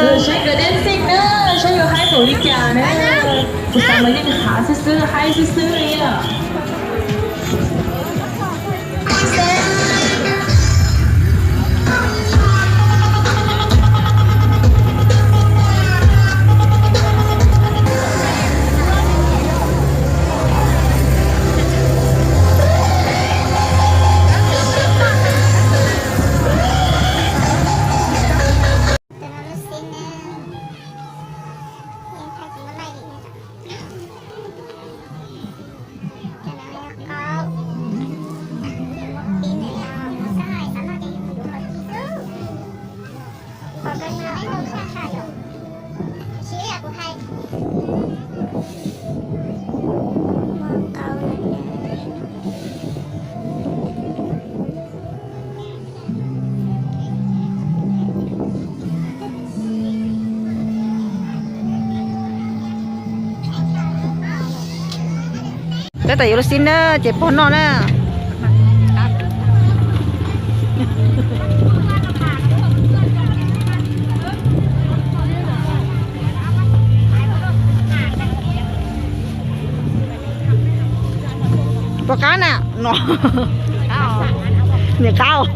Saib nkawd dancing na, saib yuav haib npaum li cas na. Kuv xav mas yeej haib xwb xwb, haib xwb xwb li. Tab tom yuav luag xib na, ces pog noj na. Puas qab na? No, niam qab os.